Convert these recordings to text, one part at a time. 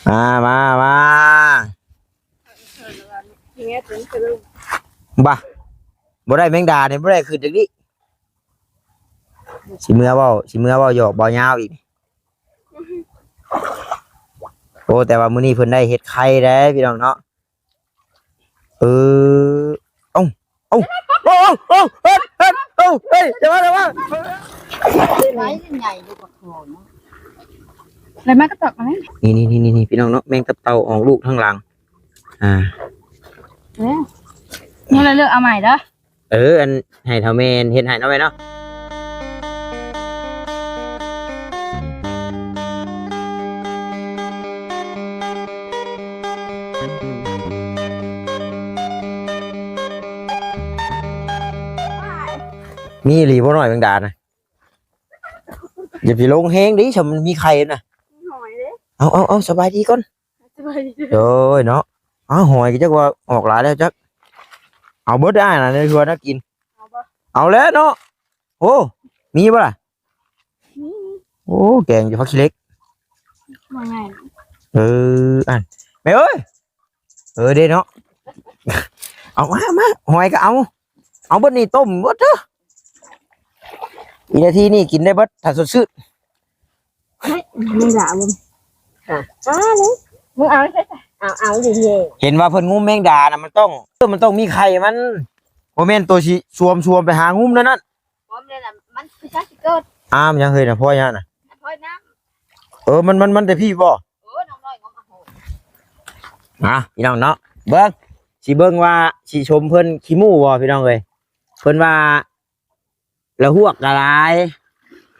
ມາ ມາ ມາ ບາ ບໍ່ໄດ້ແມງດານີ້ ບໍ່ໄດ້ຂຶ້ນຈັກນີ້. ຊິເມືອເວົ້າ ຊິເມືອເວົ້າຫຍອກເບົາຍາວອີກ. ໂອ້ ແຕ່ວ່າມື້ນີ້ເພິ່ນໄດ້ເຮັດໄຂ່ເດ້ພີ່ນ້ອງເນາະ. ເອີ ເອົ້າ ເອົ້າ ເອົ້າ ເອົ້າ ເອີຍ ເອີຍ ຢ່າມາ ຢ່າມາ ໄດ້ມາກະຕອກໄມ້. ນີ້ ນີ້ ພີ່ນ້ອງເນາະ ແມງຕັບເຕົ່າອອກລູກທາງຫຼັງ. ອ່າ ເອີ ເມື່ອລະເລືອກເອົາໃໝ່ເດີ. ເອີ ອັນ ໃຫ້ເຖົ້າແມ່ເຮັດໃຫ້ເນາະແມ່ເນາະ. ມີອີ່ຫຼີບໍ່ ນ້ອຍແມງດານະ? ຢ່າໄປລົງແຮງເດ້ ຊຳມັນມີໄຂ່ນະ. ເອົາ ເອົາ ເອົາ ສະບາຍດີກ່ອນ. ສະບາຍດີເດີ. ໂດຍເນາະ. ອ້າວ ຫອຍກໍຈັກວ່າອອກຫຼາຍແລ້ວຈັກ. ເອົາເບິດໄດ້ນະ ໃນຄົວນະກິນ. ເອົາບໍ່? ເອົາແລ້ວເນາະ. ໂອ້ ມີບໍ່ລະ? ມີ. ໂອ້ ແກງຢູ່ ຜັກຂີ້ເຫຼັກ. ວ່າໄງ? ເອີ ອັນ ແມ່ເອີຍ. ເອີເດ້ເນາະ. ເອົາມາ ມາ ຫອຍກໍເອົາ. ເອົາເບິດນີ້ ຕົ້ມເບິດເດີ. ອີກນາທີນີ້ກິນໄດ້ເບິດ ຖ້າສົດຊື່ນ. ເຮີ້ຍ ແມງດາບໍ່? ຫາ ຫາເລີຍ. ມຶງເອົາໃສ່ ເອົາ ເອົາຢູ່ນີ້. ເຫັນວ່າເພິ່ນງຸ້ມແມງດານະ ມັນຕ້ອງ ເອີ ມັນຕ້ອງມີໄຂ່ມັນ. ບໍ່ແມ່ນໂຕຊິຊວມໆ ໄປຫາງຸ້ມແນວນັ້ນ. ພ້ອມເລີຍນະ ມັນຄືຊິເກີດ. ອ້າມ ຍັງເຮີ້ຍນະ ພອຍຫຍັງນະ? ພອຍນ້ຳ. ເອີ ມັນ ມັນ ມັນແຕ່ພີ້ບໍ່? ໂອ້ ນ້ອງນ້ອຍງົມເອົາໂຫດ. ອ່ະ ພີ່ນ້ອງເນາະ ເບິ່ງ ຊິເບິ່ງວ່າຊິຊົມເພິ່ນຂີ້ໝູ່ບໍ່ ພີ່ນ້ອງເອີຍ. ເພິ່ນວ່າລະຫວກກະຫຼາຍ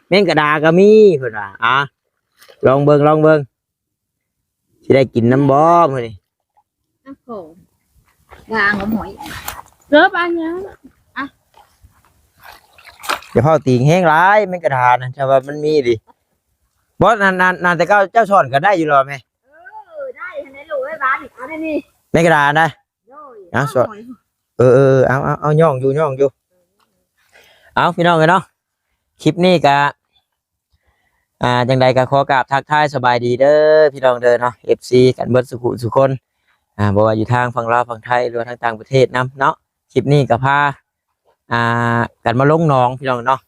ແມງກະດາກະມີ ເພິ່ນວ່າ. ອ່ະ ລອງເບິ່ງ ລອງເບິ່ງ ຊິໄດ້ກິນນຳບໍ່ມື້ນີ້. ອ້າວ ໂຫ ວ່າງົມຫອຍເດີ ປານຫຍັງ. ອ່ະ ຢ່າເຜົາຕີງແຮງຫຼາຍ ແມງກະດານະ ຖ້າວ່າມັນມີອີ່ຫຼີ. ບໍ່ ນັ້ນ ນັ້ນ ນັ້ນ ແຕ່ເກົ່າເຈົ້າສອນກໍໄດ້ຢູ່ແລ້ວແມ່. ເອີ ໄດ້ຫັ້ນແຫຼະລູກເອີຍ ບາດນີ້ ເອົາໄດ້ນີ້ ແມງກະດານະ. ໂດຍ ເອົາ ເອົາ ສອນ ເອີ ເອີ ເອົາ ເອົາ ເອົາ ຍ່ອງຢູ່ ຍ່ອງຢູ່. ເອົາ ພີ່ນ້ອງເອີຍເນາະ ຄລິບນີ້ກະ ອ່າ ຈັ່ງໃດກໍຂໍກາບທັກທາຍສະບາຍດີເດີພີ່ນ້ອງເດີເນາະ ເອັຟຊີ ກັນເບິດສູ່ຜູ້ສູ່ຄົນ ອ່າ ບໍ່ວ່າຢູ່ທາງຝັ່ງລາວ ຝັ່ງໄທ ຫຼືວ່າທາງຕ່າງປະເທດນຳເນາະ. ຄລິບນີ້ກໍພາ ອ່າ ກັນມາລົງໜອງພີ່ນ້ອງເນາະ.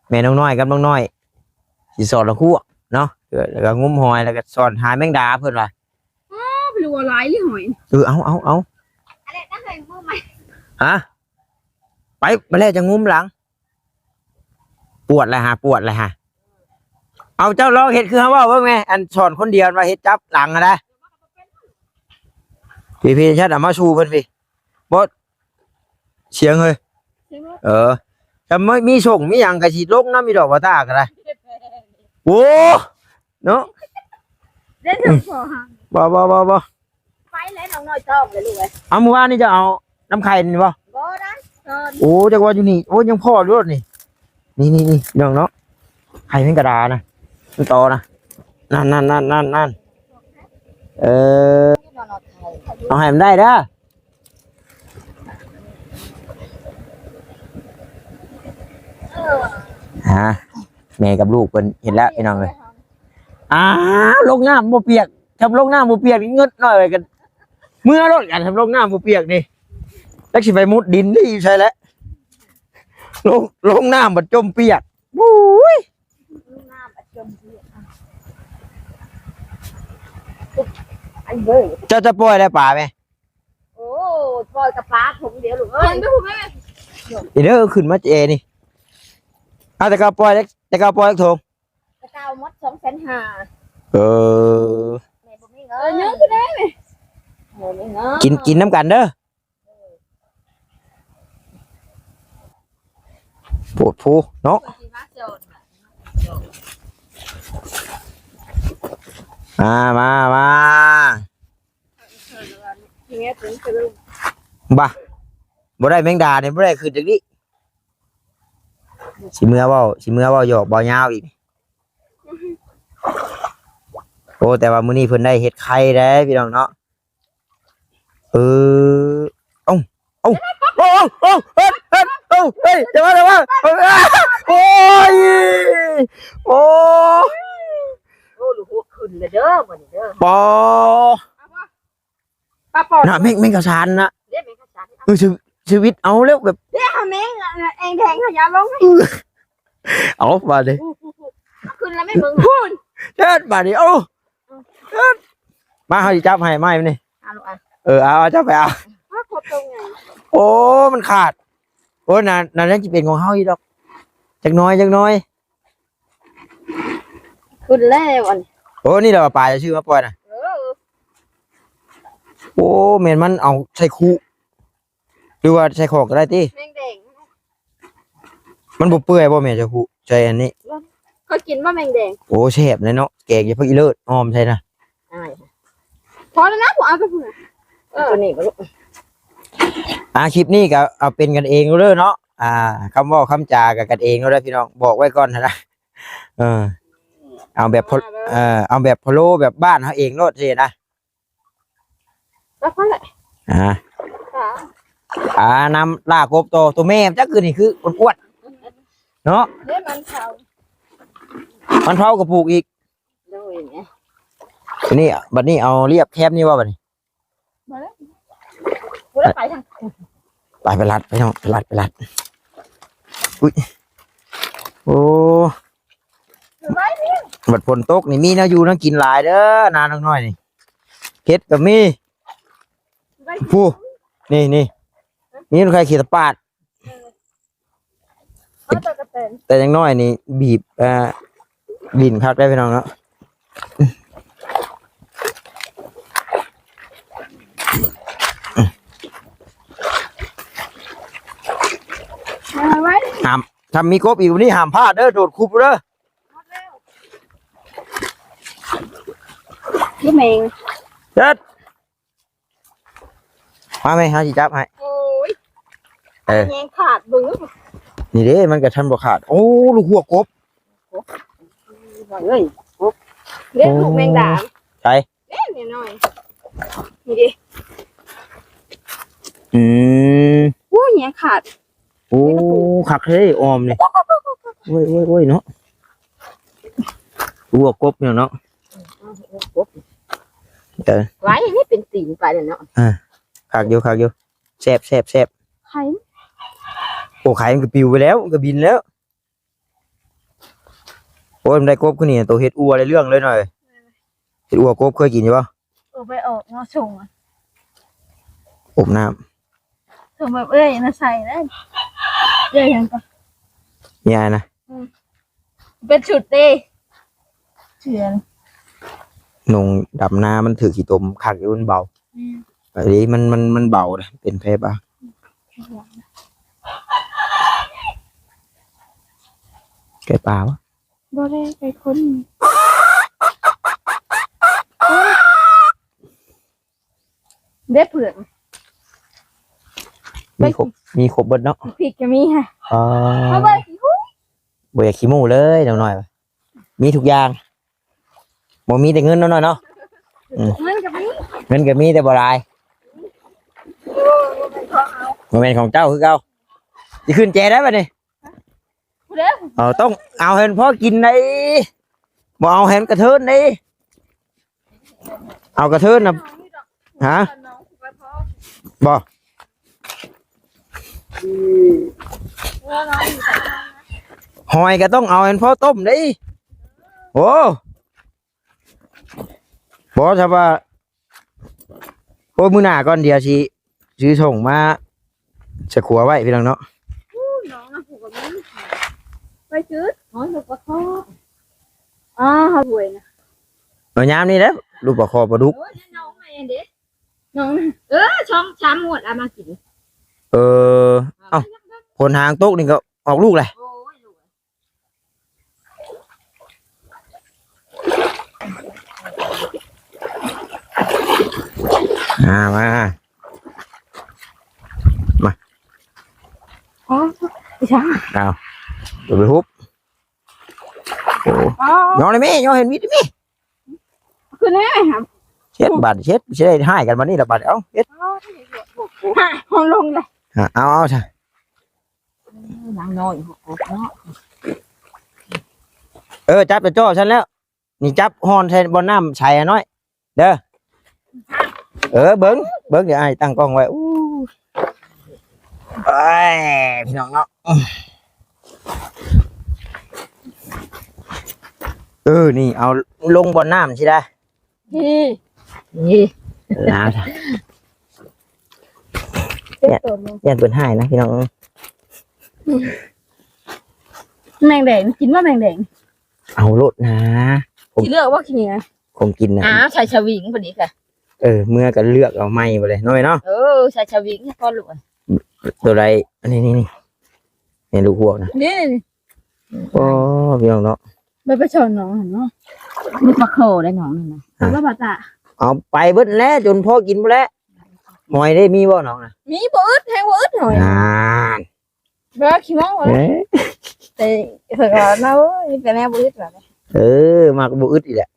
ແມ່ນ້ອງນ້ອຍກັບນ້ອງນ້ອຍຊິສອນລະຄວກເນາະ ແລ້ວກໍງຸ້ມຫອຍ ແລ້ວກໍສອນຫາແມງດາເພິ່ນວ່າ. ອ້າວ ໄປດູວ່າຫຼາຍອີ່ຫຼີຫອຍ. ເອີ ເອົາ ເອົາ ເອົາ ອັນນັ້ນນະ ເຮີ້ຍ ມືໃໝ່. ຮະ ໄປ ໄປແລ້ວຈະງຸ້ມຫຼັງ. ປວດແລ້ວຫາ ປວດແລ້ວຫາ. ເອົາ ເຈົ້າລອງເຮັດຄືເຮົາເວົ້າເບິ່ງແມ. ອັນສອນຄົນດຽວວ່າເຮັດຈັບຫຼັງຫັ້ນນະ. ພີ້ໆ ເອົາມາສູ່ເພິ່ນພີ້. ບໍ່ ສຽງເຮີ້ຍ. ເອີ ຖ້າມີ ມີສົ່ງມີຫຍັງກໍຊິລົງນຳຢູ່ດອກ ວ່າຕາກໍໄດ້. ໂອ້ ເນາະ ບໍ່ ບໍ່ ບໍ່ ບໍ່ ໄປແລ້ວ ນ້ອງນ້ອຍຕ້ອງເລີຍລູກເອີຍ. ເອົາ ມື້ວານນີ້ເຈົ້າເອົານຳໄຂ່ນີ້ບໍ່? ບໍ່ໄດ້ ໂອ້ ຈັກວ່າຢູ່ນີ້. ໂອ້ ຍັງພໍ້ຢູ່ໂລດນີ້. ນີ້ໆໆ ພີ່ນ້ອງເນາະ ໄຂ່ແມງກະດານະ ມັນຕໍ່ນະ. ນັ້ນໆໆໆ ເອີ ເອົາໃຫ້ມັນໄດ້ເດີ. ອ່າ ແມ່ກັບລູກເພິ່ນເຮັດແລ້ວ ພີ່ນ້ອງເອີຍ. ອ້າວ ລົງນ້ຳບໍ່ປຽກ ຖ້າລົງນ້ຳບໍ່ປຽກນີ້ເງິດໜ້ອຍໄວ້ກັນ ເມືອໂລດກັນ. ຖ້າລົງນ້ຳບໍ່ປຽກນີ້ ຈັກຊິໄປມຸດດິນນີ້ຢູ່ໃສແຫຼະ. ລົງ ລົງນ້ຳບັດຈົມປຽກ. ໂອ້ຍ ເຈົ້າຈະປ່ອຍໄດ້ປາແມ? ໂອ້ ປ່ອຍກັບປາຖົງດຽວລູກເອີຍ. ເດີ ຂຶ້ນມາແຈນີ້. ເອົາ ແຕ່ເກົ່າປ່ອຍ ແຕ່ເກົ່າປ່ອຍຈັກຖົງ? ແຕ່ເກົ່າໝົດສອງແສນຫ້າ. ເອີ ແມ່ບໍ່ມີເງິນ. ເອີ ຍັງຄືໄດ້ແມ່ ບໍ່ມີເງິນ. ກິນ ກິນນຳກັນເດີ. ໂພດໂພເນາະ. ມາ ມາ ມາ. ບາ ບໍ່ໄດ້ແມງດານີ້ ບໍ່ໄດ້ຂຶ້ນຈັກນີ້. ຊິເມືອເວົ້າ ຊິເມືອເວົ້າຫຍອກເບົາຍາວອີກ. ໂອ້ ແຕ່ວ່າມື້ນີ້ເພິ່ນໄດ້ເຮັດໄຂ່ເດ້ພີ່ນ້ອງເນາະ. ເອີ ເອົ້າ ເອົ້າ ເອົ້າ ເອົ້າ ເອີຍ ເອີຍ ເອົ້າ ເຮີ້ຍ ຢ່າມາ ຢ່າມາ ໂອ້ຍ ໂອ້ຍ ໂອ້ ລູກຫົວຂຶ້ນ ເດີ ບໍ່ນີ້ເດີ ປอ ປາປອ ນະ ແມງ ແມງກະຊານນະ ເດ້ແມງກະຊານ ເອີ ຊີ ຊີວິດເອົາແລ້ວແບບ ເດ້ ຫາແມງ ແອງແດງ ຫາຢາລົງໃຫ້ ເອີ ເອົາບາດນີ້ ເອົາຂຶ້ນແລ້ວແມ່ເບິ່ງພຸ້ນ ເຮັດບາດນີ້ ເອົາ ເຮັດ ມາ ເຮົາຊິຈັບໃຫ້ໄມ້ມັນນີ້ ເອົາລູກ ເອີ ເອົາ ເອົາ ຈັບໄປເອົາ ມາຄົບຕົງໃຫຍ່ ໂອ້ ມັນຂາດ ໂອ້ ໜ້າ ໜ້າຈະຊິເປັນຂອງເຮົາຢູ່ດອກ ຈັກໜ້ອຍ ຈັກໜ້ອຍ ຂຶ້ນແລ້ວອັນ ໂອ້ ນີ້ແຫຼະວ່າປາຈະຊື້ມາປ່ອຍນະ ເອີ ໂອ້ ແມ່ນມັນເອົາໃສ່ຄຸ ຫຼືວ່າໃສ່ຂອງກໍໄດ້ຕິ ແມງແດງ ມັນບໍ່ເປື່ອຍບໍ່ແມ່ເຈົ້າຜູ້ ໃສ່ອັນນີ້ ເຂົາກິນບໍ່ແມງແດງ ໂອ້ ແຊບເລີຍເນາະ ແກງໃສ່ຜັກອີເລີດ ຫອມໃສ່ນະ ອ້າຍ ພໍແລ້ວນະ ບໍ່ເອົາໄປພຸ້ນນະ ເອີ ຕົວນີ້ກໍລູກ ອ່າ ຄລິບນີ້ກໍເອົາເປັນກັນເອງເດີເນາະ ອ່າ ຄຳເວົ້າຄຳຈາກໍກັນເອງເດີພີ່ນ້ອງ ບອກໄວ້ກ່ອນຫັ້ນນະ ເອີ ເອົາແບບ ເອີ ເອົາແບບພະໂລ້ແບບບ້ານເຮົາເອງໂລດຊີ້ນະ ກໍພໍແຫຼະ ອ່າ ອ່າ ນຳລ່າກົບຕໍ່ ຕົວແມ່ຈັກຄືນີ້ຄືອ້ວນໆ ເນາະ ເດ້ ມັນເຜົາ ມັນເຜົາກໍປູກອີກ ໂດຍ ນີ້ ບັດນີ້ເອົາລຽບແຄມນີ້ບໍ່ບັດນີ້ ມາແລ້ວ ບໍ່ໄດ້ໄປທາງ ໄປ ໄປລັດ ໄປເນາະ ໄປລັດ ໄປລັດ ອຸ້ຍ ໂອ້ ສະບາຍດີ ບັດຝົນຕົກນີ້ມີແນວຢູ່ແນວກິນຫຼາຍເດີ ນານ້ອງນ້ອຍນີ້ ເຫັດກໍມີ ຜູ້ ນີ້ ນີ້ ມີໜູໄຂ່ຂີ້ຕະປາດ ເອົາຕະກະແຕນ ແຕ່ຢ່າງໜ້ອຍນີ້ບີບ ເອີ ດິນຄັກໄດ໋ພີ່ນ້ອງເນາະ ມາໄວ້ ຫ້າມ ຖ້າມີກົບອີກມື້ນີ້ຫ້າມພາດເດີ ໂດດຄຸບເດີ ຄືແມງ ເດັດ ມາແມ່ ເຮົາຊິຈັບໃຫ້ ໂອ້ຍ ເອີ ແຍງຂາດເບິ່ງ ນີ້ເດ້ ມັນກໍທັນບໍ່ຂາດ ໂອ້ ລູກຫົວກົບ ເອີຍ ກົບ ເດ້ ໂອ້ ລູກແມງດາ ໃສ ເດ້ ນ້ອຍໆ ນີ້ເດ້ ອືມ ໂອ້ຍ ແຍງຂາດ ໂອ້ ຄັກເດ້ ອ້ອມນີ້ ໂອ້ຍ ໂອ້ຍ ໂອ້ຍ ເນາະ ຫົວກົບນີ້ເນາະ ຫົວກົບ ເອີ ໄວ້ ນີ້ເປັນຕີນໄປແລ້ວເນາະ ອ່າ ຄັກຢູ່ ຄັກຢູ່ ແຊບ ແຊບ ແຊບ ໄຂ່ ໂອ້ ໄຂ່ມັນກໍປິວໄປແລ້ວ ມັນກໍບິນແລ້ວ ໂອ້ຍ ມັນໄດ້ກົບຄືນີ້ ໂຕເຮັດອົ່ວໄດ້ເລື່ອງເລີຍໜ້ອຍ ເຮັດອົ່ວກົບເຄີຍກິນຢູ່ບໍ່? ເອີ ໄປອອກເນາະ ສົ່ງ ອົບນ້ຳ ສົ່ງແບບເອື້ອຍນະໃສ່ນະ ເອື້ອຍຫຍັງກໍ ຍາຍນະ ອືມ ເປັນຊຸດເດ້ ເຊື່ອ ນຸ່ງດຳນາມັນຖືກຂີ້ຕົມຄັກຢູ່ ມັນເບົາ ອືມ ອັນນີ້ມັນ ມັນ ມັນເບົານະ ເປັນແພບາ ໄກ່ປ່າວະ? ບໍ່ໄດ້ໄປຄົ້ນ ເດ້ເຜືອກ ມີຄົບ ມີຄົບເບິດເນາະ ພິກກໍມີຮະ ອໍ ມາເບິ່ງຂີ້ຫູ ບໍ່ຢາກຂີ້ໝູເລີຍນ້ອງນ້ອຍ ມີທຸກຢ່າງ ບໍ່ມີແຕ່ເງິນນ້ອງນ້ອຍເນາະ ອືມ ເງິນກໍມີ ເງິນກໍມີແຕ່ບໍ່ຫຼາຍ ບໍ່ແມ່ນຂອງເຈົ້າຄືເກົ່າ ຊິຂຶ້ນແຈໄດ້ບັດນີ້ ເອົາ ຕ້ອງເອົາໃຫ້ມັນພໍກິນໄດ໋ ບໍ່ເອົາໃຫ້ມັນກະເທີນໄດ໋ ເອົາກະເທີນນະ ຮະ ບໍ່ ຫອຍກໍຕ້ອງເອົາໃຫ້ມັນພໍຕົ້ມໄດ໋ ໂອ້ ບໍ່ ຖ້າວ່າ ໂອ້ຍ ມື້ໜ້າກ່ອນ ດຽວຊິ ຊິສົ່ງມາສະຂົວໄວ້ພີ່ນ້ອງເນາະ ອູ້ ນ້ອງນະ ຜູ້ກໍມີ ໄປຊື້ ໂອ້ຍ ລູກປາຄໍ ອໍ ເຮົາຫວຍນະ ເອົາຍາມນີ້ແຫຼະ ລູກປາຄໍປາດຸກ ໂອ້ຍ ນ້ອງມາເອງເດ້ ນ້ອງນະ ເອີ ສອງສາມງວດລະມາກິນ ເອີ ເອົ້າ ຝົນຫາງຕົກນີ້ກໍອອກລູກແຫຼະ ໂອ້ຍ ລູກ ອ່າ ມາ ມາ ອໍ ອີຫຍັງ ອ້າວ ດຽວໄປຮຸບ ໂອ້ ອໍ ຍ້ອນໄດ້ແມ່ ຍ້ອນເຫັນວິດໄດ້ແມ່ ຂຶ້ນໄດ້ແມ່ ເຮັດບາດ ເຮັດ ຊິໄດ້ຮ້າຍກັນບັດນີ້ລະບາດ ເອົ້າ ເຮັດ ອໍ ຮະ ເອົາ ເອົາຊະ ນາງນ້ອຍ ເອີ ຈັບແຕ່ຈໍ້ຊັ້ນແລ້ວ ນີ້ ຈັບຮ່ອນໃສ່ບ່ອນນ້ຳໃສ ນ້ອຍ ເດີ. ເອີ ເບິ່ງ ເບິ່ງ ດຽວອ້າຍຕັ້ງກ້ອງໄວ້. ອູ້ ໂອ້ຍ ພີ່ນ້ອງເນາະ. ເອີ ນີ້ ເອົາລົງບ່ອນນ້ຳຊິໄດ້. ນີ້ ນີ້ ລາວ ເຈັບໂຕນ ຢ້ານເພິ່ນຮ້າຍນະ ພີ່ນ້ອງ. ແມງແດງ ກິນບໍ່ແມງແດງ? ເອົາໂລດນາ. ຜົມ ຊິເລືອກບໍ່ ຂີ້ເຫຍື້ອ ຜົມກິນນະ. ອ້າວ ໃສ່ສະວິງພໍດີກະ. ເອີ ເມືອກະເລືອກເອົາໃໝ່ບໍ່ເລີຍ ນ້ອຍເນາະ. ເອີ ໃສ່ສະວິງກ່ອນລູກ. ໂຕໃດ? ອັນນີ້ ນີ້ ນີ້ ນີ້ລູກຮວກນະ. ນີ້ ນີ້ ໂອ້ ພີ່ນ້ອງເນາະ ໄປ ໄປສອນນ້ອງຫັ້ນເນາະ. ລູກປາຄໍໄດ້ນ້ອງນັ້ນນະ. ອ່າ ວ່າບາຕາ ເອົາໄປເບິດແລ້ວ ຈົນພໍກິນບໍ່ແລ້ວ. ຫອຍເດ້ ມີບໍ່ນ້ອງນະ? ມີ ບໍ່ອຶດ ແຮງບໍ່ອຶດຫອຍ. ອ່າ ບໍ່ ຂີ້ເມົາ. ເອີ ແຕ່ເພິ່ນວ່າເນາະ ເອີຍ ມີແຕ່ແນວບໍ່ອຶດວ່າ. ເອີ ມັກບໍ່ອຶດອີກແຫຼະ.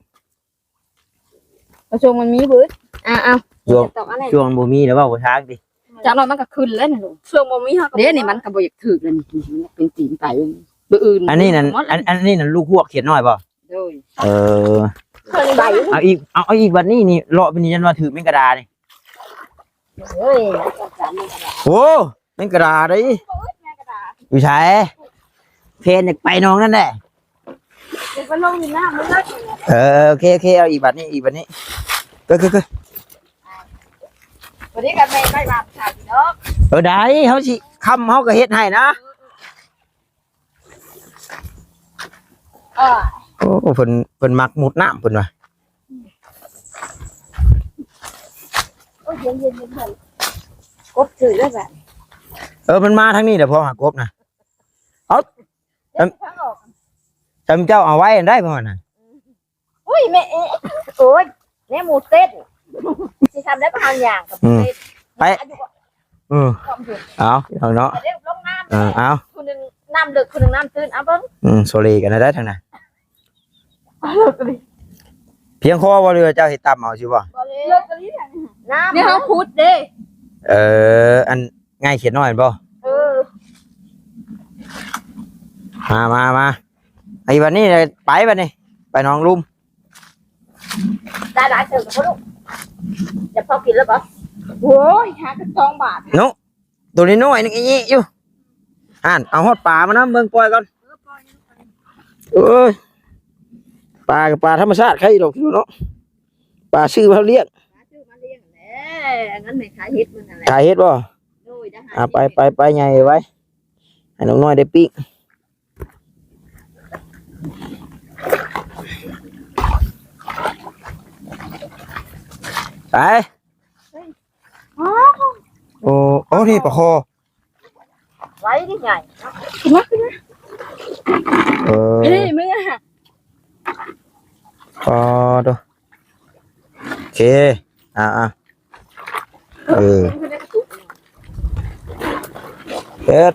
ກະຊ່ວງມັນມີບໍ່ອຶດ. ອ້າວ ຊ່ວງ ຕອກອັນນັ້ນ ຊ່ວງບໍ່ມີແລ້ວເວົ້າພາສາອັງກິດ. ຈັກໜ້ອຍມັນກະຂຶ້ນແລ້ວນີ້ລູກ. ຊ່ວງບໍ່ມີເຮົາກະ ເດ້ນີ້ ມັນກະບໍ່ຢາກຖືກແລ້ວນີ້ ມັນເປັນຕີນໄປມື້ອື່ນ. ອັນນີ້ນັ້ນ ອັນ ອັນນີ້ນັ້ນລູກຮວກຂຽດນ້ອຍບໍ່? ໂດຍ ເອີ ເອົາອີກ ເອົາ ເອົາອີກ. ບັດນີ້ນີ້ ເລາະໄປນີ້ ຍັນວ່າຖືກແມງກະດານີ້. ໂອ້ຍ ແມງກະດາເດ້. ຢູ່ໃສ? ແພນຢາກໄປໜອງນັ້ນແຫຼະ. ເອີ ໂອເຄ ໂອເຄ ເອົາອີກ ບັດນີ້ ອີກ ບັດນີ້. ເກີ ເກີ ເກີ ເອີ ໄດ້ ເຮົາຊິ ຄຳເຮົາກະເຮັດໃຫ້ນະ. ໂອ້ ເພິ່ນ ເພິ່ນມັກມຸດນ້ຳເພິ່ນວ່າ. ໂອ້ຍ ເຢັນໆ ເຢັນ ກົບຖືກແລ້ວ. ເອີ ມັນມາທາງນີ້ແຫຼະ ພໍ່ຫາກົບນະ. ເອົາ ເອີ ທາງອອກ ຈຳເຈົ້າເອົາໄວ້ໄດ້ບໍ່ນະ? ໂອ້ຍ ແມ່ ໂອ້ຍ ແມ່ໝູເຕັ້ນ ຊິທຳໄດ້ປະມານຫຍັງກັບໝູເຕັ້ນ. ໄປ ເອີ ເອົາ ພີ່ນ້ອງເນາະ ເອີ ເອົາ ຜູ້ໜຶ່ງນ້ຳເລິກ ຜູ້ໜຶ່ງນ້ຳຕື້ນ. ເອົາເບິ່ງ ໂຊເລກັນໄດ້ທາງນັ້ນ. ພຽງພໍບໍ່ ຫຼືວ່າເຈົ້າເຮັດຕຳເອົາຊິບໍ່? ບໍ່ເລີຍ ນ້ຳ ນີ້ເຮົາຂຸດເດ້. ເອີ ອັນ ງ່າຍຂຽດນ້ອຍແມ່ນບໍ່? ເອີ ມາ ມາ ມາ ໄອ້ບັດນີ້ ໄປບັດນີ້ ໄປໜອງລຸ່ມ. ໄດ້ຫຼາຍເຕີບບໍ່ລູກ? ຈະພໍກິນແລ້ວບໍ່? ໂອ້ຍ ຫາກະສອງບາດເນາະ. ໂຕນ້ອຍໆ ໜຶ່ງອີ່ຢູ່. ຫັ້ນ ເອົາຮອດປາມານຳ ເບິ່ງ ປ່ອຍກ່ອນ. ເອີ ປ່ອຍ ເອີຍ ປາກະປາທຳມະຊາດ ໃຄດອກເນາະ. ປາຊື້ມາລ້ຽງ ປາຊື້ມາລ້ຽງແຫຼະ. ອັນນັ້ນແມ່ນຂາຍເຫັດມັນຫັ້ນແຫຼະ. ຂາຍເຫັດບໍ່? ໂດຍ ໄດ້ຫາ ອ່າ ກິນ ໄປ ໄປ ໄປ ໃຫຍ່ໄວ້ ໃຫ້ນ້ອງນ້ອຍໄດ້ປີ້ງ. ໄປ ໂອ້ ໂອ້ ນີ້ປາຄໍ່ ໄວ້ນີ້ໃຫຍ່ເນາະ. ຂຶ້ນມາ ຂຶ້ນມາ ເອີ ເອີຍ ມຶງອະ ອໍ ໂຕ ໂອເຄ ອ່າ ເອີ ເຮັດ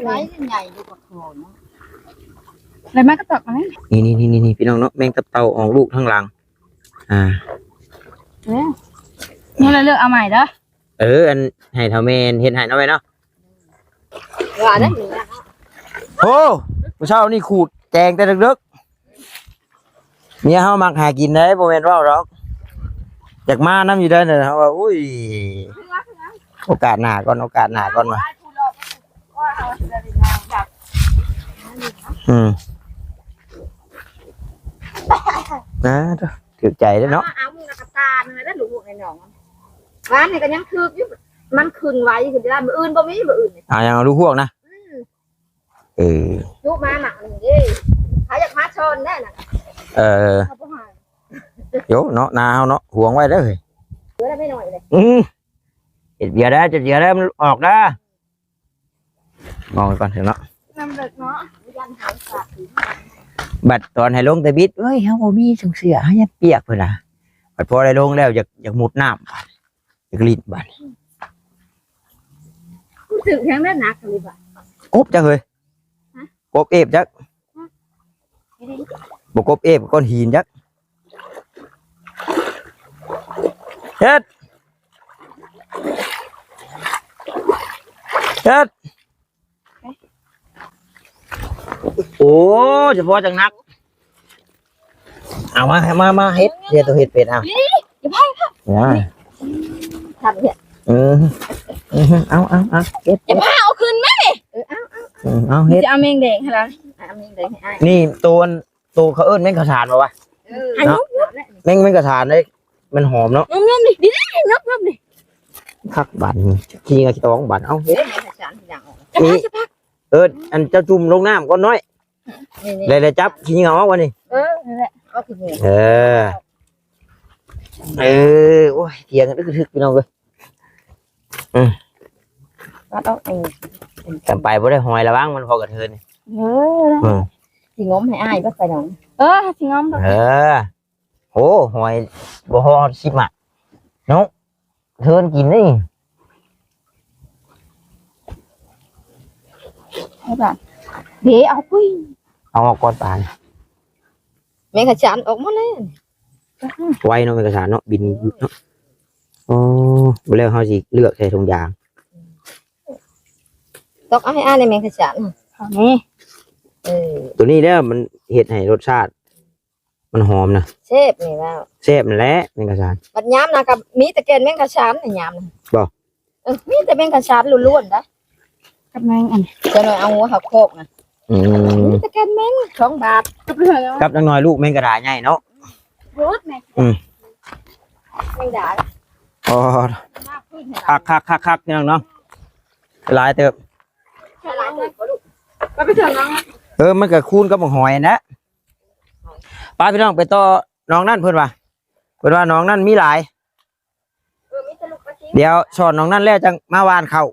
ໄວ້ໃຫຍ່ຢູ່ປາຄໍ່ເນາະ. ໄດ້ມາກະຕອກອັນນີ້ ນີ້ໆໆ ພີ່ນ້ອງເນາະ ແມງຕັບເຕົ່າອອກລູກທາງຫຼັງ. ອ່າ ເອີ ມື້ລະເລືອກເອົາໃໝ່ເດີ. ເອີ ອັນ ໃຫ້ເຖົ້າແມ່ເຮັດໃຫ້ເນາະ ແມ່ເນາະ. ໂອ້ ມື້ເຊົ້ານີ້ຂູດແກງແຕ່ເດິກໆ. ເມຍເຮົາມັກຫາກິນເດ້ ບໍ່ແມ່ນເວົ້າດອກ ຢາກມານຳຢູ່ເດ້. ເຮົາວ່າ ໂອ້ຍ ໂອກາດໜ້າກ່ອນ ໂອກາດໜ້າກ່ອນວ່າ. ອືມ ນະ ຖືກໃຈເດ້ເນາະ. ເອົາ ເອົາ ມື້ນະກະຕານເດີລູກ ໃຫ້ນ້ອງ. ວານນີ້ກະຍັງຖືກຢູ່ ມັນຂຶ້ນໄວຂຶ້ນໄດ້ ມື້ອື່ນບໍ່ມີ ມື້ອື່ນນີ້. ອ່າ ຍັງເອົາລູກຮວກນະ. ອືມ ເອີ ຈຸມາໝາກໜຶ່ງເດ້ ໃຜຢາກມາຊ່ອນແດ່ນະ. ເອີ ເຂົາບໍ່ໃຫ້ ໂຢເນາະ ນາເຮົາເນາະ ຫວງໄວ້ເດີ. ເອີ ໄດ້ໄປໜ້ອຍເລີຍ. ອືມ ເຮັດເບຍໄດ້ ເຮັດເບຍໄດ້ ມັນອອກນະ. ມອງໄວ້ກ່ອນເຖາະເນາະ ນ້ຳເລິກເນາະ. ບັດຕອນໃຫ້ລົງແຕ່ບິດ ເອີຍ ເຮົາບໍ່ມີເສື້ອ ເຮົາຢ້ານປຽກ ເພິ່ນວ່າ. ບັດພໍໄດ້ລົງແລ້ວ ຢາກ ຢາກມຸດນ້ຳ ຢາກຫຼິ້ນບາດນີ້. ຮູ້ສຶກຫຍັງໄດ້ໜັກເລີຍບາດ ກົບຈັກເຮີ້ຍ. ຮະ? ກົບເອບຈັກ. ຮະ? ບໍ່ກົບເອບ ກ້ອນຫີນຈັກ. ເຮັດ ເຮັດ. ໂອ້ ສະເພາະຈັ່ງໜັກ. ເອົາມາ ມາ ມາເຮັດ ດຽວໂຕເຮັດເປັດ ເອົາ ນີ້ ຢ່າໄປ ນະ ທຳເຮັດ ເອີ ເອີ ເອົາ ເອົາ ເອົາ ເຮັດ ຢ່າພາເອົາຂຶ້ນແມ່ ເອີ ເອົາ ເອົາ ເອົາ ເຮັດ ຈະເອົາແມງແດງໃຫ້ລະ ເອົາແມງແດງໃຫ້ອ້າຍ ນີ້ໂຕ ໂຕເຂົາເອີ້ນແມງຂະສານບໍ່ວະ? ເອີ ເນາະ ແມງ ແມງຂະສານເດ້ ມັນຫອມເນາະ ຍົມໆ ນີ້ ນີ້ ຍົມໆ ນີ້ ຄັກບາດນີ້ ຂີ້ເຫຍື້ອຂີ້ຕອງບາດ ເອົາ ເຮັດ ແມງຂະສານ ນີ້ ເອີ ອັນເຈົ້າຈຸ່ມລົງນ້ຳກ່ອນນ້ອຍ ນີ້ໆ ແລ້ວ ແລ້ວຈັບຂີ້ເຫຍື້ອອອກວ່ານີ້ ເອີ ນັ້ນແຫຼະ ເອົາຂີ້ເຫຍື້ອ ເອີ ເອີ ໂອ້ຍ ຖຽງກັນອຶກກະທຶກ ພີ່ນ້ອງເອີຍ ອືມ ຕັດອອກ ເອີ ກັນໄປບໍ່ໄດ້ຫອຍ ລະວັງມັນພໍກະເທີນ ເອີ ເອີ ຊິງົມໃຫ້ອ້າຍບໍ່ ໄປໜອງ ເອີ ຊິງົມ ເອີ ໂອ້ ຫອຍບໍ່ພໍສິບໝາກເນາະ ເທີນກິນນີ້ ເອົາບາດ ເດ ເອົາປຸ້ຍ ເອົາອອກກ່ອນປານ ແມງຂະສານອອກໝົດເລີຍ ໄວເນາະ ແມງຂະສານເນາະ ບິນເນາະ ໂອ້ ບໍ່ແລ້ວເຮົາຊິເລືອກໃສ່ຖົງຢາງ ຕອກເອົາໃຫ້ອ້າຍແດ່ ແມງຂະສານ ເອົາແດ່ ເອີ ໂຕນີ້ແຫຼະມັນເຮັດໃຫ້ລົດຊາດ ມັນຫອມນະ ແຊບນີ້ວ່າ ແຊບນັ້ນແຫຼະແມງຂະສານ ບັດຍາມນະກໍມີແຕ່ແກ່ນແມງຂະສານນະຍາມນະ ບໍ່ ເອີ ມີແຕ່ແມງຂະສານລ້ວນໆ ໄດ໋ ກັບແມງອັນ ຈະໜ້ອຍເອົາຫົວເຂົ້າຄອກນະ ອືມ ມີແຕ່ແກ່ນແມງ ສອງບາດ ກັບນາງນ້ອຍລູກແມງກະດາໃຫຍ່ເນາະ ໂລດແມ່ ອືມ ແມງດາ ອໍ ຄັກໆໆ ພີ່ນ້ອງເນາະ ຫຼາຍເຕີບ ຫຼາຍເຕີບບໍ່ລູກ ກໍໄປເຖິງນ້ອງ ເອີ ມັນກໍຄູນກັບບັກຫອຍນະ ໄປພີ່ນ້ອງ ໄປຕໍ່ໜອງນັ້ນ ເພິ່ນວ່າ ເພິ່ນວ່າໜອງນັ້ນມີຫຼາຍ ເອີ ມີແຕ່ລູກປາຊິວ ດຽວສອນໜອງນັ້ນແລ້ວຈັ່ງມາຫວ່ານເຂົ້າ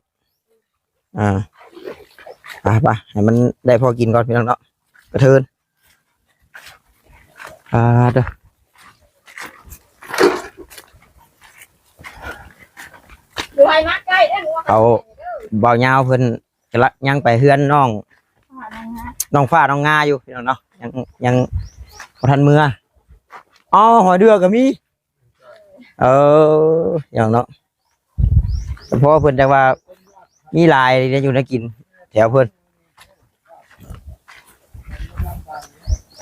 ອ່າ ໄປໆ ໃຫ້ມັນໄດ້ພໍກິນກ່ອນ ພີ່ນ້ອງເນາະ ກະເທີນ ອ່າ ເດີ ບໍ່ໃຫ້ມາໃກ້ເດີ ເອົາ ບ່າວຍາວເພິ່ນ ກະລະ ຍັງໄປເຮືອນນ້ອງ ນ້ອງຟ້ານ້ອງງາຢູ່ ພີ່ນ້ອງເນາະ ຍັງ ຍັງບໍ່ທັນເມືອ ອໍ ຫອຍເດືອກໍມີ ເອີ ພີ່ນ້ອງເນາະ ສະເພາະເພິ່ນຈັ່ງວ່າມີຫຼາຍແນວຢູ່ແນວກິນແຖວເພິ່ນ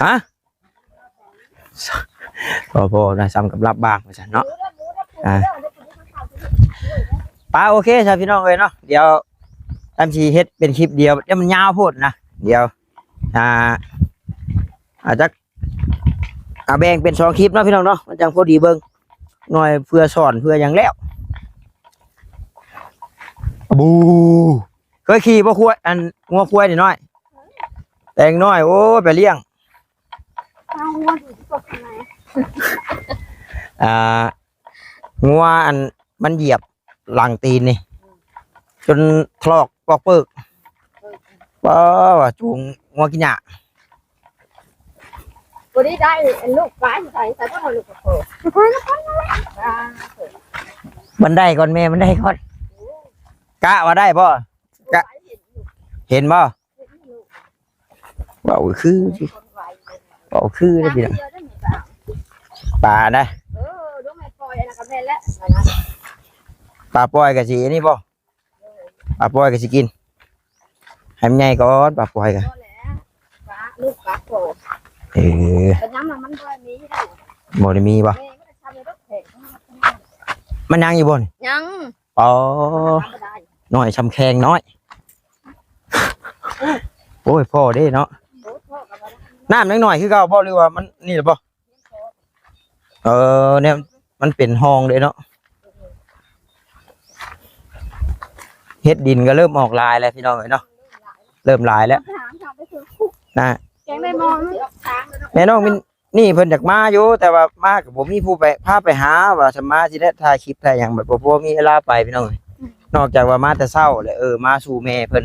ຮະ ພໍໆ ນະ ສ່ຳກັບລາບບາງວ່າຊັ້ນເນາະ ອ່າ ປາ ໂອເຄຊະ ພີ່ນ້ອງເອີຍເນາະ ດຽວອຳຊິເຮັດເປັນຄລິບດຽວ ດຽວມັນຍາວໂພດນະ ດຽວ ອ່າ ອາດຈະ ອາ ແບ່ງເປັນສອງຄລິບເນາະ ພີ່ນ້ອງເນາະ ມັນຈັ່ງພໍດີເບິ່ງ ໜ້ອຍເພື່ອສອນເພື່ອຫຍັງແລ້ວ ບູ ເຄີຍຂີ່ບໍ່ ຄວາຍ ອັນ ງົວຄວາຍນ້ອຍ ແຕ່ງນ້ອຍ ໂອ້ຍ ໄປລ້ຽງ ອ່າ ງົວອັນມັນຢຽບຫຼັງຕີນນີ້ ຈົນຖະຫຼອກປອກເປິກ ວ້າ ວ່າຈູງງົວກິນຫຍ້າ ບໍ່ໄດ້ໄດ້ ອັນລູກໄປໃສ່ ໃສ່ຕ້ອງເອົາລູກກໍພໍ ບັນໄດກ່ອນແມ່ ບັນໄດກ່ອນ ກະວ່າໄດ້ບໍ່? ກະ ເຫັນບໍ່? ເວົ້າຄື ເວົ້າຄືເດ້ພີ່ນ້ອງ ປານະ ເອີ ລູກແມ່ປ່ອຍ ອັນນັ້ນກໍແມ່ນແຫຼະ ປາປ່ອຍກໍຊິອັນນີ້ບໍ່? ປາປ່ອຍກໍຊິກິນ ໃຫ້ມັນໃຫຍ່ກ່ອນ ປາປ່ອຍກໍ ບໍ່ແຫຼະ ປາ ລູກປາໂກ ເອີ ແຕ່ຍາມນັ້ນມັນບໍ່ໄດ້ມີ ບໍ່ໄດ້ມີບໍ່? ແມ່ມັນທຳໃຫ້ລົດແຂງ ມັນຍັງຢູ່ບໍ່ນີ້? ຍັງ ອໍ ນ້ອຍຊຳແຂງນ້ອຍ ໂອ້ຍ ພໍເດ້ເນາະ ນ້ຳຍັງໜ້ອຍຄືເກົ່າບໍ່ ຫຼືວ່າມັນນີ້ລະບໍ່? ເອີ ແນວມັນເປັນຮ່ອງເດ້ເນາະ ເຫັດດິນກໍເລີ່ມອອກຫຼາຍແລ້ວ ພີ່ນ້ອງເອີຍເນາະ ເລີ່ມຫຼາຍແລ້ວ ນະ ແກງໄດ້ໝໍ້ ແມ່ນ້ອງມິນ ນີ້ເພິ່ນຢາກມາຢູ່ ແຕ່ວ່າມາກໍບໍ່ມີຜູ້ໄປ ພາໄປຫາ ວ່າຊິມາຊິໄດ້ຖ່າຍຄລິບຖ່າຍຫຍັງ ບັດບໍ່ພໍມີເວລາໄປ ພີ່ນ້ອງເອີຍ ອືມ ນອກຈາກວ່າມາແຕ່ເຊົ້າແຫຼະ ເອີ ມາສູ່ແມ່ເພິ່ນ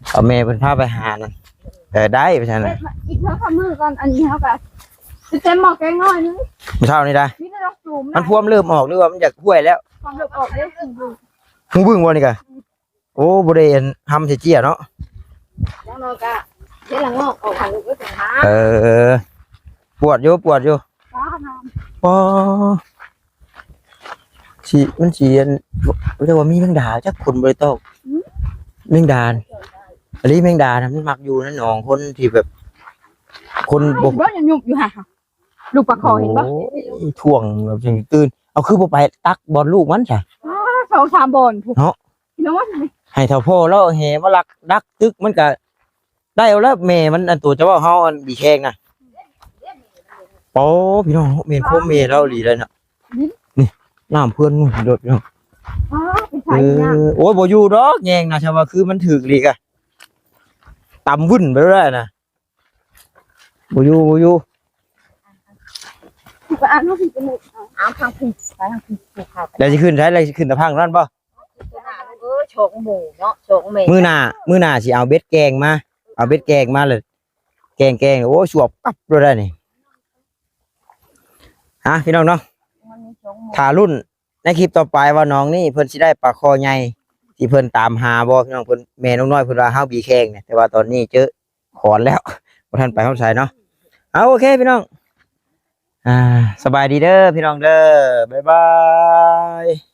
ເອົາແມ່ເພິ່ນພາໄປຫານັ້ນ ເອີ ໄດ້ວ່າຊັ້ນນະ ອີກສອງສາມມື້ກ່ອນ ອັນນີ້ເຮົາກໍຊິເຕັມໝໍ້ແກງນ້ອຍໜຶ່ງ ມື້ເຊົ້ານີ້ໄດ໋ ມີແຕ່ດອກຕູມ ມັນພວມເລີ່ມອອກ ຫຼືວ່າມັນຢາກຫ້ວຍແລ້ວ? ພວມເລີ່ມອອກເດ້ ຫູບຶ້ງ ຫູບຶ້ງບໍ່ນີ້ກະ? ອືມ ໂອ້ ບໍ່ໄດ້ອັນ ຫຳໃສ່ເຈ້ຍເນາະ ຢ່າງໜ້ອຍກະເຮັດລະງອກອອກໃຫ້ລູກເອີຍ ເອີ ປວດຢູ່ ປວດຢູ່ ອໍ ຊິ ມັນຊິອັນ ເອີ້ນວ່າມີແມງດາ ຈັກຄົນບໍ່ໄດ້ຕອກ ອືມ ແມງດາ ອັນນີ້ແມງດານະ ມັນມັກຢູ່ໃນໜອງຄົນທີ່ແບບ ຄົນບໍ່ ເຫັນບໍ່? ຍຸບໆຢູ່ຫັ້ນ ລູກປາຄໍເຫັນບໍ່? ໂອ້ຍ ຖ່ວງແບບຈັ່ງຕື່ນ ເອົາ ຄືບໍ່ໄປຕັກບ່ອນລູກມັນຊະ? ອ້າ ສອງສາມບ່ອນພຸ້ນເນາະ ພີ່ນ້ອງ ໃຫ້ເຖົ້າພໍ່ລາວແຫ່ມາລັກດັກຕຶກ ມັນກະໄດ້ເອົາແລ້ວ ແມ່ມັນ ອັນໂຕຈະເວົ້າເຮົາ ອັນບີແຄງນະ ໂອ້ ພີ່ນ້ອງ ແມ່ນຄວາມແມ່ລາວອີ່ຫຼີເລີຍນະ ນີ້ ນ້ຳເພື່ອນໝູ່ລົດພີ່ນ້ອງ ອ້າ ເປັນໄສ ເອີ ນະ ໂອ້ຍ ບໍ່ຢູ່ດອກແຍງນະ ຖ້າວ່າຄືມັນຖືກອີ່ຫຼີກະ ຕຳວຶ້ນໄປແລ້ວນະ ບໍ່ຢູ່ ບໍ່ຢູ່ ວ່າ ເອົາ ເອົາທາງພີ້ ໄປທາງພີ້ ພູເຂົາ ແລ້ວຊິຂຶ້ນໃສ ແລ້ວຊິຂຶ້ນຕາພັງນັ້ນບໍ່? ເອີ ສອງໂມງເນາະ ສອງໂມງ ມື້ໜ້າ ມື້ໜ້າຊິເອົາເບັດແກງມາ ເອົາເບັດແກງມາເລີຍ ແກງໆ ໂອ້ຍ ສວບກັບໂລດໄດ໋ນີ້ ຮະ ພີ່ນ້ອງເນາະ ຖ້າລຸ້ນໃນຄລິບຕໍ່ໄປວ່າໜອງນີ້ເພິ່ນຊິໄດ້ປາຄໍໃຫຍ່ທີ່ເພິ່ນຕາມຫາບໍ່ ພີ່ນ້ອງ ເພິ່ນ ແມ່ນົກນ້ອຍເພິ່ນວ່າເຮົາບີແຄງນີ້ ແຕ່ວ່າຕອນນີ້ເຈີຂອນແລ້ວ ບໍ່ທັນໄປຮອດໃສເນາະ ເອົາ ໂອເຄ ພີ່ນ້ອງ ອ່າ ສະບາຍດີເດີ ພີ່ນ້ອງເດີ ບາຍບາຍ.